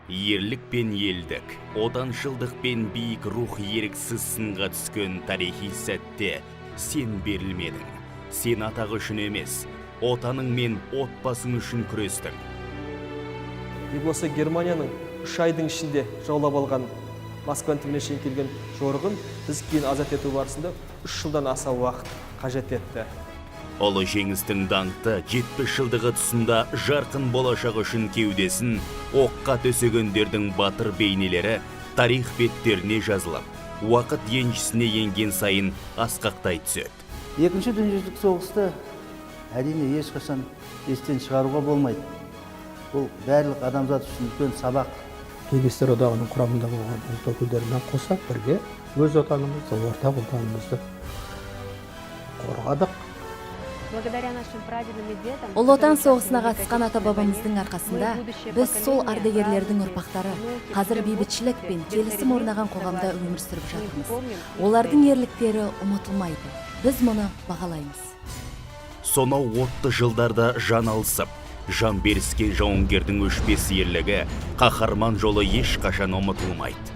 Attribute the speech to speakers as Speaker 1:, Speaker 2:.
Speaker 1: Ерлік пен елдік, отаншылдық пен биік рух еріксіз сынға түскен тарихи сәтте сен берілмедің. Сен атақ үшін емес, отаның мен отбасың үшін күрестің.
Speaker 2: Не болмаса Германияның 3 айдың ішінде жаулап алған Москваның түбіне шейін келген жорығын біз кейін азат ету барысында 3 жылдан аса уақыт қажет етті.
Speaker 1: Ұлы жеңістің даңқты 70 жылдығы тұсында жарқын болашақ үшін кеудесін оққа төсегендердің батыр бейнелері тарих беттеріне жазылып, уақыт еншісіне енген сайын асқақтай түседі.
Speaker 3: Екінші дүниежүзілік соғысты, әрине, ешқашан естен шығаруға болмайды. Бұл барлық адамзат үшін үлкен сабақ.
Speaker 4: Кеңестер Одағының құрамында болған ұлт өкілдерімен қоса бірге өз отанымызды, ортақ отанымызды қорғадық.
Speaker 5: Благодаря нашим прадедам и дедам,
Speaker 6: Ұлы Отан соғысына қатысқан ата бабамыздың арқасында біз, сол ардагерлердің ұрпақтары, қазір бейбітшілік пен келісім орнаған қоғамда өмір сүріп жатырмыз. Олардың ерліктері ұмытылмайды, біз мұны бағалаймыз.
Speaker 1: Сонау отты жылдарда жан алысып, жан беріскен жауынгердің өшпес ерлігі, қаһарман жолы ешқашан ұмытылмайды.